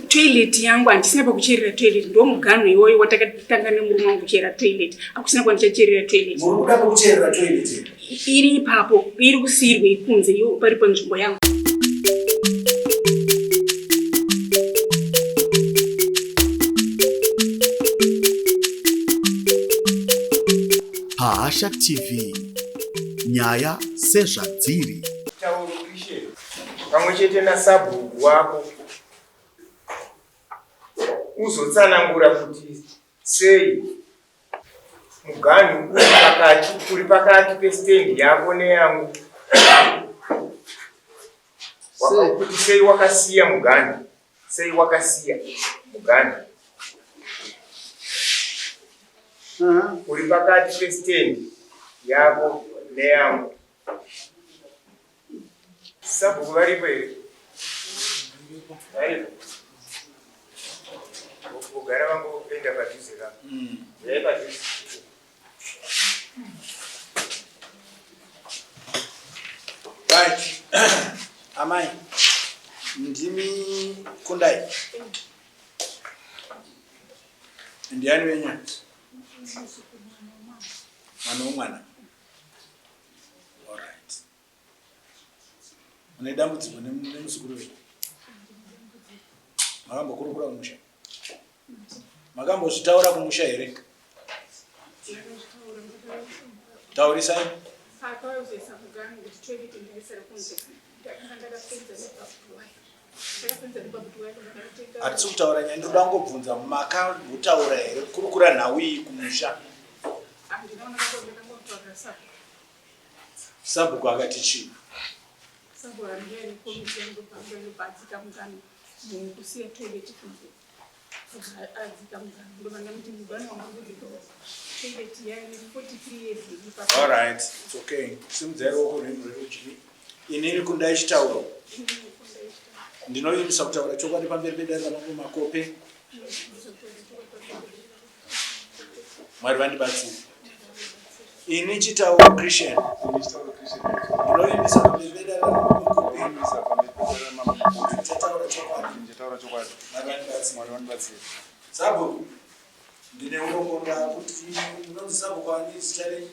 Toilet yangu handisina pakucherera toilet, ndo muganho iwoyo watakatanga nemurume wangu kuchera toilet. Hakusina kwandichacherera toilet. Muri kuda pekucherera toilet? Iri ipapo, iri kusiirwa kunze iyo pari panzvimbo yangu. Pahasha TV, nyaya sezvadziri. Tauro Christian pamwe chete nasabhuku wako uzotsanangura kuti sei muganhu uri pakati uri pakati pestendi yako neyangu kuti sei wakasiya muganhu sei wakasiya muganhu uri pakati pestendi yako neyangu. Sabhuku varipo here? Varipo. Vogara vangoenda padhuze ka. Uyai padhuze. Right. Amai, ndimi Kundai. Ndiani wenyu? Mwana womwana. Alright. Mune dambudziko nemuzukuru wenyu? Makambokurukura kumusha? Makambozvitaura kumusha here? Taurisai. Hatisi kutaura nyaya, ndinoda kungobvunza makambotaura here kurukura nhau iyi kumusha? Sabhuku akati chii? All right, it's okay. Simudzai ruoko rwenyu rwerudyi. Inini kundai chitauro. Ndinovimbisa kutaura chokwadi pamberi pedare raMambo Makope. Mwari vandibatsire. Ini chitauro Christian. Ndinovimbisa pamberi pedare raMambo Makope. Ndichataura chokwadi. Ndichataura chokwadi. Mwari vandibatsire. Sabhuku, ndine urombo ndakuti munonzi sabhuku ani zita renyu?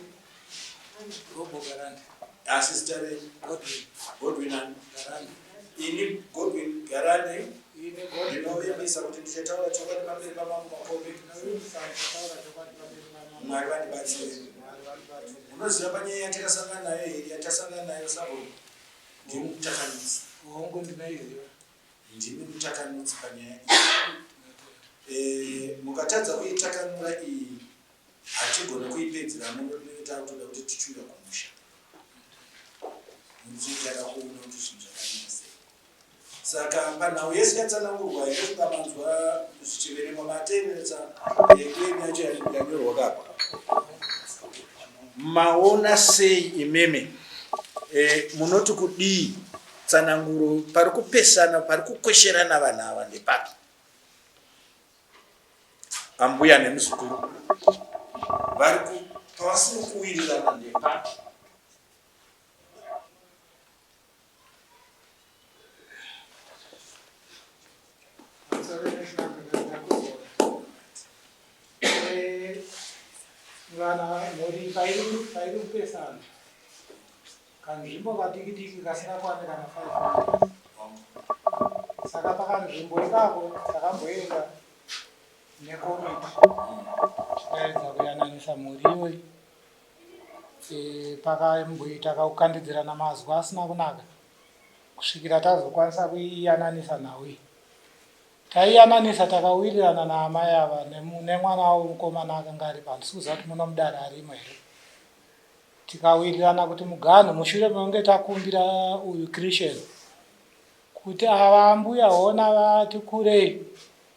Robo Garande. Asi zita renyu? Godwin. Godwin ani? Garande. Ini Godwin Garande Ini Godwin. ndinovimbisa kuti ndichataura chokwadi pamberi pamambo Makope. Ndinovimbisa ndichataura chokwadi pamberi pamambo. Mwari vandibatsire. Mwari vandibatsire. Munoziva panyaya yatakasangana nayo here yatasangana nayo sabhuku? Ndimi mutakanutsi. Hongu ndinoiziva. Ndimi mutakanutsi panyaya iyi. Eh, mukatadza kuitakanura iyi hatigone kuipedzera muno tinenge takutoda kuti tichiuya kumusha nekuti tada kuona kuti zvinhu zvakamira sei saka panhau yese yatsanangurwa here kunga manzwa zvichiverengwa mateereretsa claim yacho yanyorwa kapa maona sei imimi e, munoti kudii tsananguro pari kupesana pari kukwesherana vanhu ava ndepapi Ambuya nemuzukuru vari pavasiri kuwirirana ndepapi? Vana mhuri pairi kupesana Kanzvimbo kadiki diki kasingakwane kana 5 minutes. Saka pakanzvimbo ikako takamboenda nekomiti tikaedza kuyananisa mhuri iyoyi. E, pakamboita kakukandidzirana mazwi asina kunaka kusvikira tazokwanisa kuiyananisa nhau iyi. Taiyananisa takawirirana naamai ava nemwana wavo mukomana akanga aripo handisi kuziva kuti muno mudare arimo here. Tikawirirana kuti muganhu mushure mekunge takumbira uyu Christian kuti ava ambuya hona vati kurei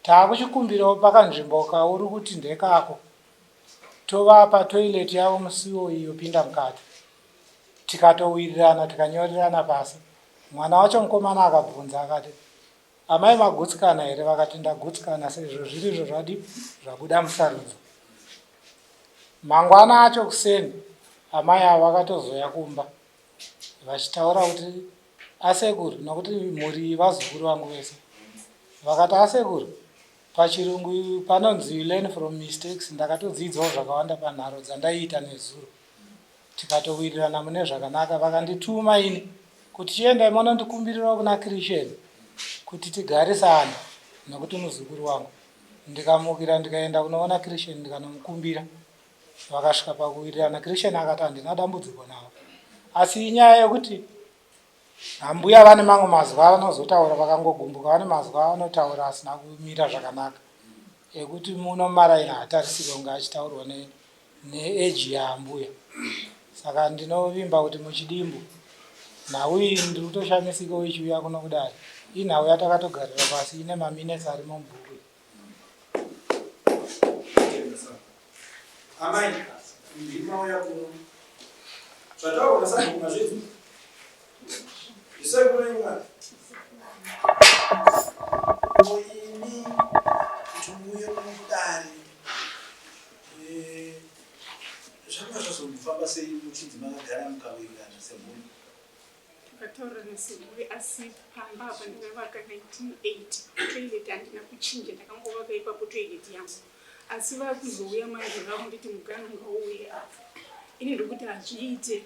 taakuchikumbirawo pakanzvimbo kauri kuti ndekako tovapa toilet yavo musiwo iyi yopinda mukati. Tikatowirirana tikanyorerana pasi. Mwana wacho mukomana akabvunza akati amai magutsikana here vakati ndagutsikana sezvo zvirizvo zvadi zvabuda musarudzo. Mangwana acho kuseni amai ava vakatozouya kumba vachitaura kuti asekuru nokuti mhuri iyi vazukuru vangu vese. Vakati asekuru pachirungu panonzi you learn from mistakes ndakatodzidzawo zvakawanda panharo dzandaiita nezuro. Tikatowirirana mune zvakanaka vakandituma ini kuti chiendai monondikumbirirawo kuna Christian kuti tigarisane nekuti muzukuru wangu. Ndikamukira ndikaenda kunoona Christian ndikanomukumbira vakasvika pakuwirirana Christian akati handina dambudziko navo asi inyaya yekuti ambuya vane mamwe mazwi avanozotaura vakangogumbuka vane mazwi avanotaura asina kumira zvakanaka ekuti muno maraini haatarisirwe kunge achitaurwa neeji yaambuya saka ndinovimba kuti muchidimbu nhau iyi ndiri kutoshamisika ichiuya kuno kudare inhau yatakatogarira pasi ine maminetsi arimo mubhuku Amai, ndimauya kuno. Zvataurwa nasabhuku mazvinzwa? Isai kuno imwe. Imi kuti muuye kuno kudare. Eh, zvanga zvazomufamba sei muchinzi makagara mukawirirana semhuri? Takataurirana semhuri asi pamba apa ndakavaka 1980 toilet handina kuchinja ndakangovaka ipapo toilet yangu asi vakuzouya manje vakunditi muganhu ngauuye apa ini ndokuti hazviite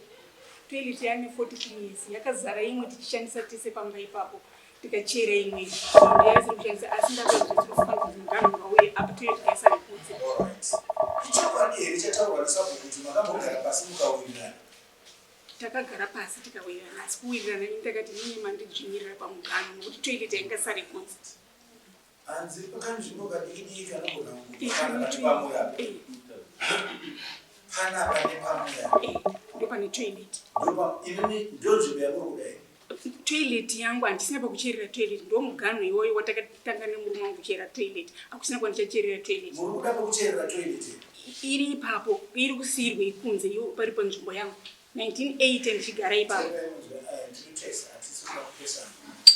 toilet yane 43 years yakazara imwe tichishandisa tese pamba ipapo tikachera imwe ndiyasiri kushandisa asi ndakazofanira kuti muganhu ngauye apa toilet ngaisare kunze. Ichokwadi here chataurwa nesabhuku kuti makambogara pasi mukawirirana? Takagara pasi tikawirirana asi kuwirirana ini ndakati inini mandidzvinyirira pamuganhu nokuti toilet yaingasare kunze. Hanzi pakanzvimbo kadikidiki kanogona kukwana pane pamuya. Panapa nepamuya. Ndopane toilet. Ndopa inini ndonzvimbo yamuri kuda here? Toilet yangu handisina pakucherera toilet ndomuganhu iwoyo watakatanga nemurume wangu kuchera toilet hakusina kwandichacherera toilet. Muri kuda pekucherera toilet here? Iri ipapo iri kusiirwa ikunze iyo pari panzvimbo yangu 1980 ndichigara ipapo.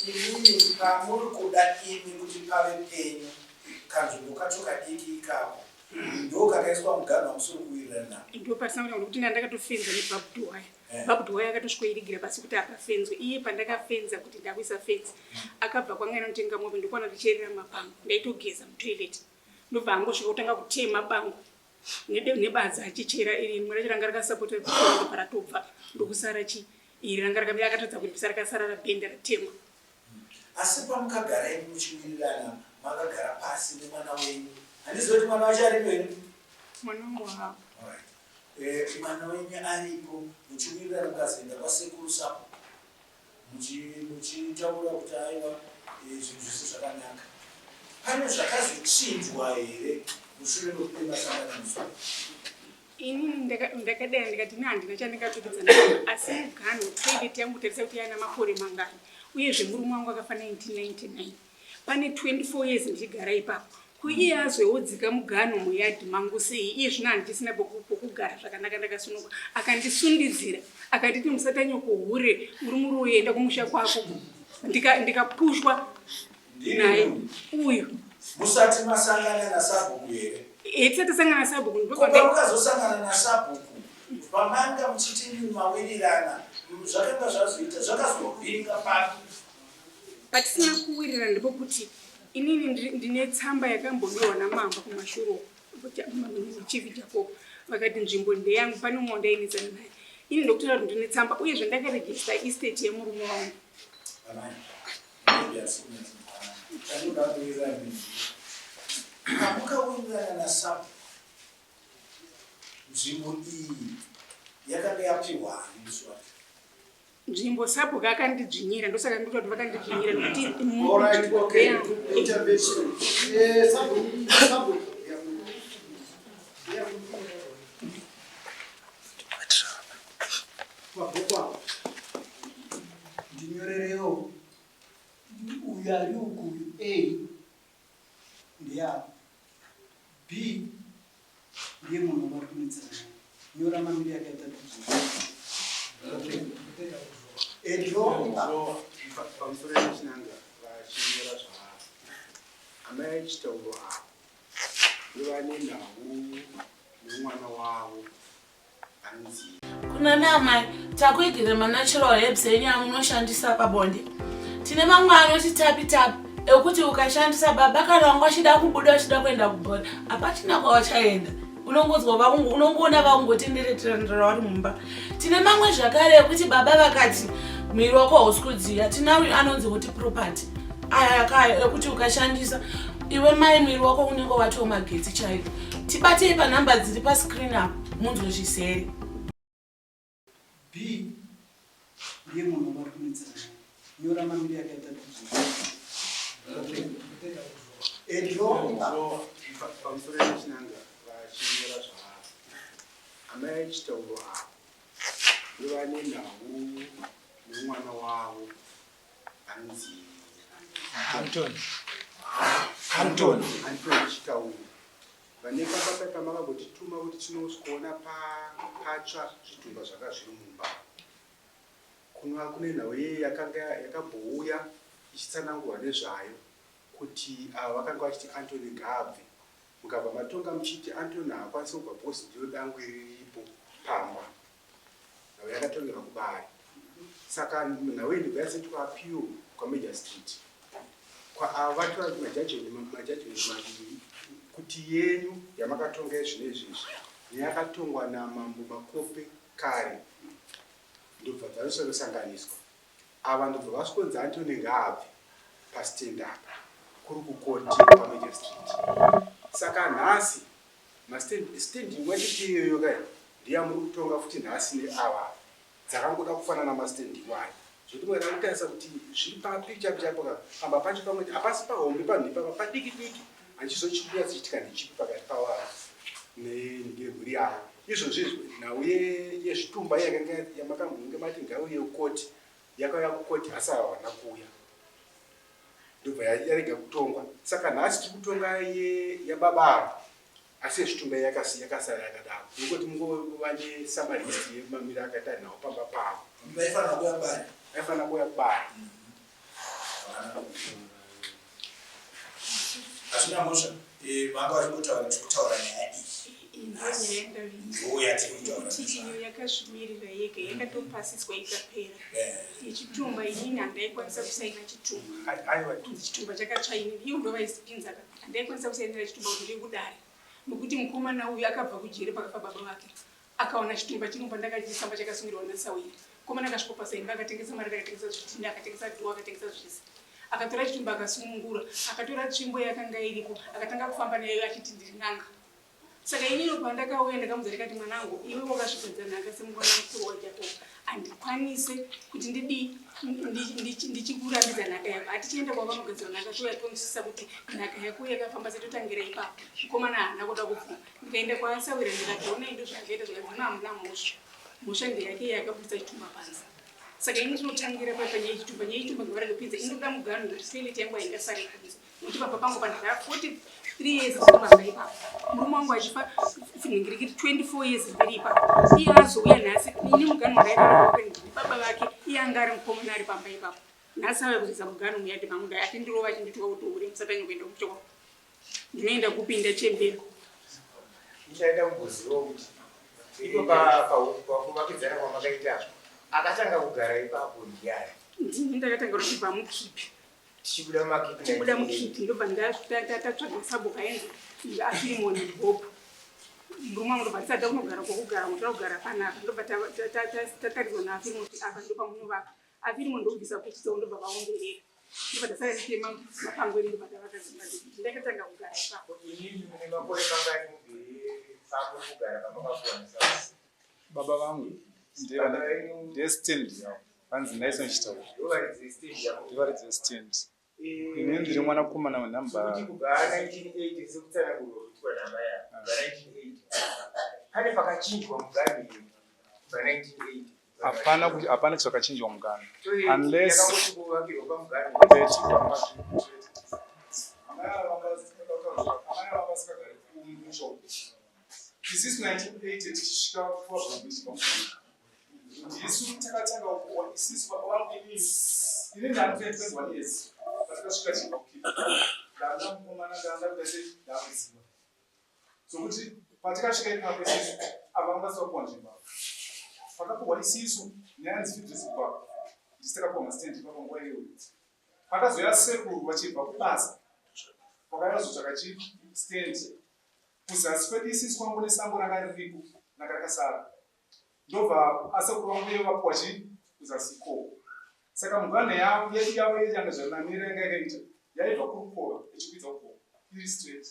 Imimi pamuri kuda imi kuti pave penyu kanzvimbo kacho kadiki ikako ndokakaiswa muganhu wamusiri kuwirirana nako. Ndopatisina kuita nokuti ndandakatofenza nebarbed wire. Barbed wire akatosvikoirigira pasi kuti apafenzwe iye pandakafenza kuti ndakuisa fenzi akabva kwanga inotenga mombe ndokwana ndicherera mapango ndaitogeza mutoilet ndobva angosvika kutanga kutema bango nebadza achichera iri rimwe racho ranga rakasapota ndobva ratobva ndokusara chi iri ranga rakamira akatadza kuribvisa rakasara rabhenda ratemwa. Asi pamukagara imi muchiwirirana makagara pasi nemwana wenyu handizive kuti mwana wacho aripo here? Mwana wangu haapo. Alright. Eh, mwana wenyu aripo muchiwirirana mukazoenda kwasekuru sapo muchitaura kuti aiwa eh, zvinhu zvese zvakanaka pane zvakazochinjwa here mushure mekunge masangana musoro? Inini ndakadai ndikati ini handina chandingatukidza nacho asi muganho toilet yangu tarisa kuti yaana makore mangani uyezve murume wangu akafa 1999 pane 24 years ndichigara ipapo ko iye azowodzika muganho muyadhi mangu sei iye zvino handichisina pokugara zvakanaka ndakasununguka akandisundidzira akanditi musatanyoko hure uri muroyi enda kumusha kwako ndikapushwa naye uyu. Musati masangana nasabhuku here? Eh, tisati tasangana nasabhuku ndipo Ko pamukazosangana nasabhuku pamanga muchiti mawirirana zvakanga zvazoita zvakazovhiringa papi? Patisina kuwirirana ndipo kuti inini ndine tsamba yakambonyorwa namambo kumashure uko Chief Jacob vakati nzvimbo ndeyangu pane umwe wandainetsana naye ini ndokutora kuti ndine tsamba uyezve ndakaregista estate yemurume wangu. Amai. Pamukawirirana nasabhuku nzvimbo iyi yakanga yapiwa ani musi wacho? Nzvimbo sabhuku akandidzvinyira ndosaka ndikuti kuti vakandidzvinyira nekuti Alright, okay. Intervention. Eh, sabhuku, sabhuku. Pabhuku apo. Ndinyorerewo uyu ari uku uyu A ndeyapo B ndiye munhu wavari kunetsana naye. Nyora mamiri akaita Pamusoro yechinanga vachinyora zvavari amai vechitauro ava ndovane nhau nemwana wavo. Kunana amai takuigire manatural herbs enyu amunoshandisa pabonde. Tine mamwe anoti tapi tapi. ekuti ukashandisa baba kana wanga uchida kubuda uchida kuenda kubhora hapachina kwawachaenda unongonzwa unongoona vakungotendereterandira vari mumba tine mamwe zvakare ekuti baba vakati muviri wako hausi kudziya tina uyu anonzi kuti property aya akaya ekuti ukashandisa iwe mai muviri wako unenge watoo magetsi chaiyo tibatei panhamba dziri pascreen apo munzwe zviseri B ndiye munhu wavari kunetsana naye. Nyora mamiri akaita Pamusoro yechinanga vachinyora zvavari. Amai vechitauro ava ndovane nhau nemwana wavo anonzi Antony. Antony. Antony Chitauro. Vane pamba paye pamakambotituma kuti tinosvikoona patsva zvitumba zvanga zviri mumba. Kunova kune nhau iye yakanga yakambouya ichitsanangurwa nezvayo kuti ava vakanga vachiti Antony ngaabve. Mukabva matonga muchiti Antony haakwanisi kubva because ndiro dangwe riripo pamba. Nhau yakatongerwa kubare. Saka nhau iyi ndobva yazoitwa appeal kwaMajor Street. Kwaava vatora majudgment majudgment maviri kuti yenyu yamakatonga yezvino izvi neyakatongwa namambo Makope kare ndobva dzanosanganiswa. Ava ndobva vasvikonzi Antony ngaabve pastand apa kuri kukoti kwaMajor Street. Saka nhasi Mastand stand imwe chete iyoyo ka ndiyamuri kutonga futi nhasi neava dzakangoda kufanana mastand iwayo zvekuti mukada kutarisa kuti zviri papi chapo chapo ka pamba pacho pamwe hapasi pahombe panhu ipapa padiki diki handichizochikuya dzichiitika ndechipi pakati pavava nemhuri yavo izvozvi izvi nhau yezvitumba yakanga yamakambonge mati ngauye kukoti yakauya kukoti asi ava havana kuuya ndobva yarega kutongwa saka nhasi tiri kutonga yababa ava asi yezvitumba yakasara yakadaro nekuti mungova nesamarist yemamiro akaita nhau pamba pavo vaifanira kuya kubare vaifanira kuya kubare hazvina mhosva eh, vanga vachingotaura tiri kutaura nyaya iyi ndo yatiri kutaura iyo yakazvimirira yega yakatopasiswa ikapera eh. yechitumba inini handaikwanisa kusaina chitumba kunzi chitumba chakatsva inini iyo ndovaisipinza ka handaikwanisa kusainira chitumba kuti ndikudare nokuti mukomana uyu akabva kujere pakafa baba vake Akawana chitumba chirumba ndakachisamba chakasungirwa nasawira. Mukomana akasvikopasa imba akatengesa mari akatengesa zvidhina akatengesa dhuwa akatengesa zvese. Akatora chitumba akasunungura akatora tsvimbo yakanga iripo akatanga kufamba nayo achiti ndiri n'anga. Saka inini pandakauya ndakamudza ndikati mwanangu iwe wakasvipedza nhaka semwana mukuru waJakobo handikwanise kuti ndidii ndichikurambidza nhaka yako hatichienda kwavanogadzira nhaka touya tonzwisisa kuti nhaka yako yakafamba setotangira ipapo mukomana haana kuda kubvuma Ndikaenda kwaasawira ndikati honai ndozvaakaita zvikanzi muna hamuna mhosva mhosva ndeyake iye akabudisa chitumba panze saka ini ndinotangira pai panyaya yechitumba nyaya yechitumba ngavarege kupinza inoda muganhu nekuti toilet yangu haingasari kunze nekuti pamba pangu pandagara 43 years ndiri pamba ipapo murume wangu achifa nhingirikiri 24 years ndiri ipapo iye azouya nhasi ini muganhu wandaiaa baba vake iye anga ari mukomana ari pamba ipapo nhasi auya kuzoisa muganhu muyadhi mangu ndai achindirova achindituka kuti hure musatanye kuenda kuchikoro Ndinoenda kupi ndachembera? Ndichaida kumboziva kuti ipo pakuvakidzana kwamakaita akatanga kugara ipapo ndiani? Ndini ndakatanga kuchibva mukipi. Tichibuda mumakipi. Tichibuda mukipi ndobva ndatatsvaga sabhuku ainzi aFirimoni Hope. Murume wangu ndobva tisada kunogara kwokugara ngotoda kugara panapa ndobva tataridzwa naAfirimoni kuti apa ndopamunovaka. Afirimoni ndokubvisa kuchitso ndobva vaomberera. Ndobva tasara tichitema mapango edu ndobva tavaka dzimba dzedu. Ndakatanga kugara ipapo. Inini mune makore mangani mugere pamuri kugara pamakapuwa nesabhuku? Baba vangu ndestand yavo vanzi Naison Chitauro ndovaridzi vestand ini ndiri mwanakomana wenhamba Kuti kubva 1980 sekutsanangurwa kuitwa nhamba yavo kubva 1980 pane pakachinjwa muganhu here kubva 1980 Hapana hapana chakachinjwa muganhu unless isisu 1980 tichisvika kuwazvambichwa ndisu takatanga kuwa isisu baba vangu inini ini ndani 21 years patakasvika chibva kukipa ndanda mukomana ndanda kuda sei ndakuziva Sokuti patikasvika ipapo isisu ava vanga vasina kupuwa nzvimbo ava. Pakapuhwa isisu neanzi Fidrisi Gwagwa ndisu takapuwa mastand ipapo nguva iyoyo. Pakazouya sekuru vachibva kubasa vakauya kuzotsvaka chi stand kuzasi kwedu isisi kwangu nesango ranga ririko ranga rakasara ndobva asekuru vangu ivo vapuwa chi kuzasi ikoko saka muganho yavo yedu yavo yanga zvanamira yanga yakaita yaibva kurukova ichikwidza kukova iri straight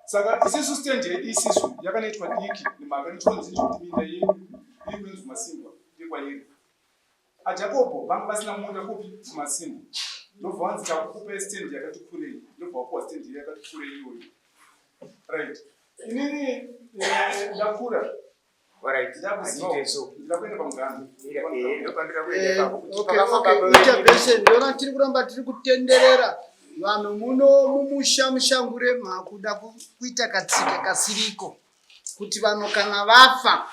saka isisu stand yedu isisu yakanoitwa diki nemhaka nechikonzero chekuti minda yedu iri kunonzi kumasimbwa ndekwairi aJakobho vanga vasina munda kupi kumasimba ndobva vanzi takukupai stand yakati kurei ndobva wapuwa stand iya yakati kurei iyoyo right inini eh, ndakura ndida kuenda pamuganho eh, intervention ndona tiri kuramba tiri kutenderera vanhu muno mumusha mushangure makuda kuita katsika kasiriko kuti vanhu kana vafa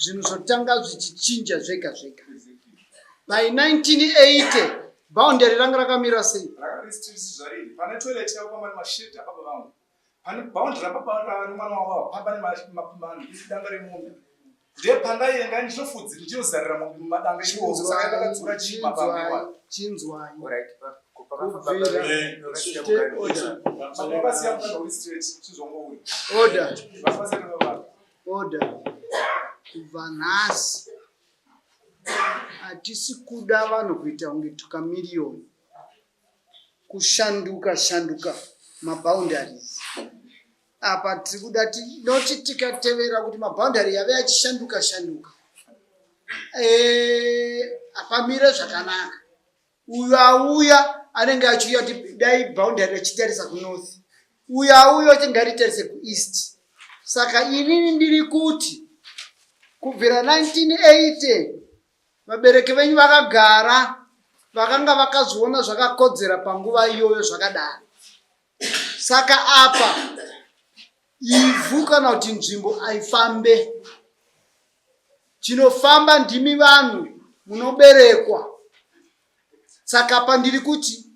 zvinhu zvotanga zvichichinja zvega zvega by 1980 boundary ranga rakamira sei pane toilet yavo pamane mashedhi ababa vangu pane boundary rababa remwana wavo apa pane danga remombe ndepandaienda ndinofudzira ndinozarira mombe mumadanga iwowo saka ndakadzura chii mapambiwa chinzwai Order. Order. Kubva nhasi hatisi kuda vanhu kuita kunge tukamiriyoni kushanduka shanduka maboundaries apa tiri kuda tinoti tikatevera kuti maboundary yave achishanduka shanduka eh, hapamire zvakanaka Uyo auya anenge achiuya kuti dai boundary achitarisa kunorth, uyo auya kuti ngaritarise kueast. Saka inini ndiri kuti kubvira 1980 vabereki venyu vakagara vakanga vakazviona zvakakodzera panguva iyoyo zvakadaro. Saka apa ivhu kana kuti nzvimbo aifambe. Chinofamba ndimi vanhu munoberekwa. Saka apa ndiri kuti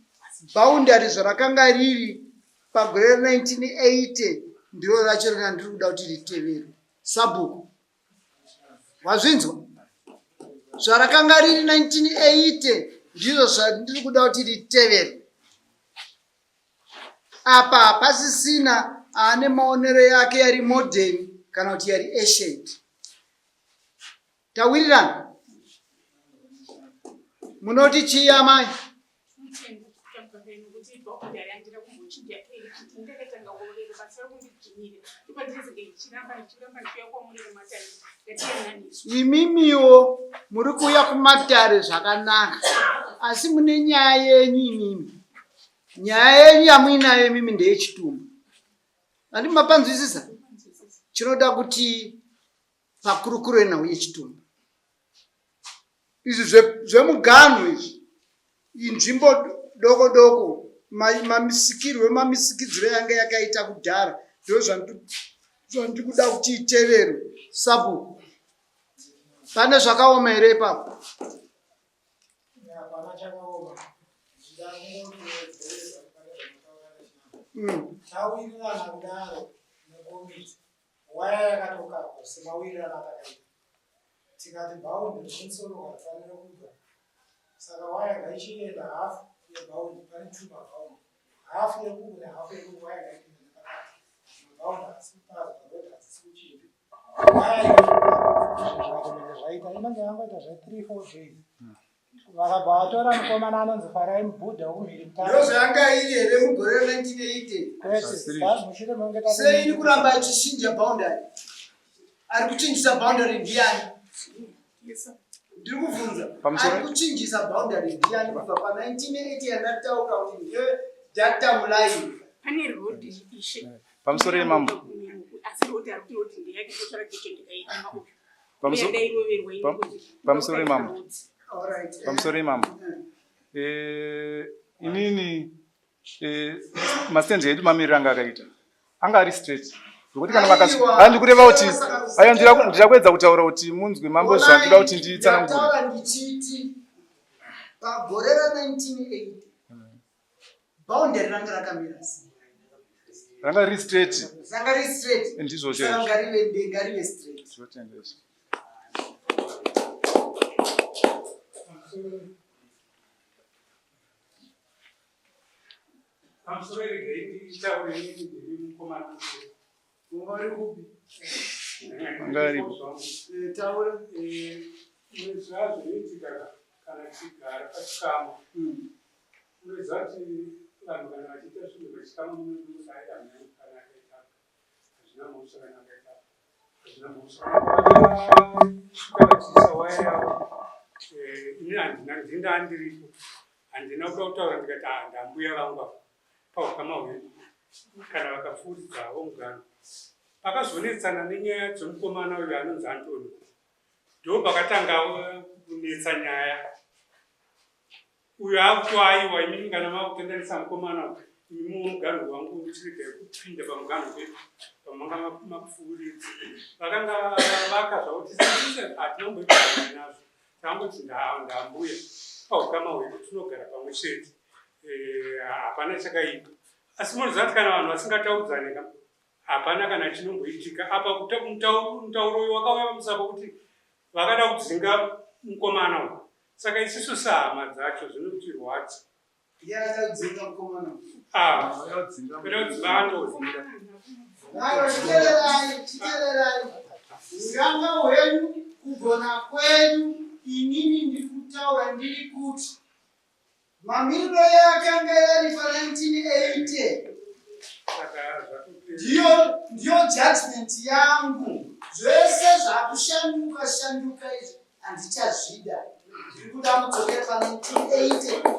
boundary zvarakanga riri pagore ra 1980 ndiro racho randiri kuda kuti riteverwe. Sabhuku wazvinzwa? Zvarakanga riri 1980 ndizvo zvandiri kuda kuti riteverwe. Apa hapasisina ane maonero yake yari modern kana kuti yari ancient. Tawirirana? Munoti chii amai? Imimiwo muri kuuya kumatare zvakanaka asi mune nyaya yenyu imimi. Nyaya yenyu yamuinayo imimi ndeyechitumba. Handi mapanzwisisa? Chinoda kuti pakurukuro yenhau yechitumba. Izvi zvemuganhu izvi inzvimbo doko doko mamisikirwe mamisikidziro yanga yakaita kudhara ndozvandiri kuda kuti iteverwe. Sabhuku pane zvakaoma here ipapo? Tawirirana kudaro nekomiti waya yakatokakwa semawirirano atakaita tikati bhaundi rekumusoro harifanire kubva saka waya ngaichienda hafu yebhaundi pane two mabhaundi hafu yekuku nehafu yekuku waya ngaipinda nepakati mabhaundi haasi kupaza parodi hadzisi kuchinja waya ikazvikatonenge zvaita inenge yangoita zve three four days vakabva vatora mukomana anonzi Farai Mubhudha wekumhiri Mutare. Ndozvayanga iri here mugore ra 1980? Kwete, mushure mekunge tati Sei iri kuramba ichishinja boundary? Ari kuchinjisa boundary ndiani? Ndiri kubvunza. Pamusoro- Ari kuchinjisa boundary ndiani kubva pa 1980 yandataura kuti ndiyo datum line? Pane road ishe. Pamusoro yemambo. Asi road ari kuti road ndeyake ndotsvara gejo ndikaitema uyu. Pamusoro imambo. Pamusoro imambo. Eh, inini eh, mastenzi edu mamiriro anga akaita anga ari straight zvekuti kana vakasi ndikureva kuti aya ndira kuedza kutaura kuti munzwe mambo zvandinoda kuti nditsanangure ndichiti pagore ra 1980 Boundary ranga rakamira sei? Ranga riri straight. Ranga riri straight. Ndizvo chaizvo. Saka ngarive ngarive straight. Tinotenda izvo. Pamusoro regai nditaure inini ndiri mukomana. Unga uri kupi? Anga aripo. Eh, taura. Eh, unoziva zvinoitika kana tichigara pachikama. Unoziva kuti vanhu kana vachiita zvinhu pachikama munoita mhani kana akaita hazvina mhosva kana akaita hazvina mhosva. Vakasvika vachiisa waya yavo. Eh, ini handina ndinda ndiripo. Handina kuda kutaura ndikati ah ndambuya vangu ava paukama hwedu kana vakapfuuridza havo muganhu. Pakazonetsana nenyaya dzemukomana uyu anonzi Antony ndo pakatanga kunetsa nyaya. Uyo akutoaiwa imimi kana makutendanisa mukomana uyu imi muganhu wangu chiregai kupinda pamuganhu pedu pamanga mapfuuridza. Vakanga vavaka zvavo tisise hatina kumboita nazvo. Tangoti ndambuya paukama hwedu tinogara pamwe chete eh, hapana chakaipa asi munoziva kuti kana vanhu vasingataudzane ka hapana kana chinomboitika apa mutauro uyu wakauya pamusapa kuti vakada kudzinga mukomana uyu saka isisu sehama dzacho zvinotirwadza Yakadzinga mukomana. Ah, kuda kudzinga anodzinga. Aiwa, chitererai, chitererai. Uranga hwenyu, kugona kwenyu, inini ndiri kutaura ndiri kuti mamiriro yakanga yari pa 1980 ndiyo ndiyo judgment yangu. Zvese zvakushanduka shanduka izvi handichazvida. Ndiri kuda mudzokere pa 1980.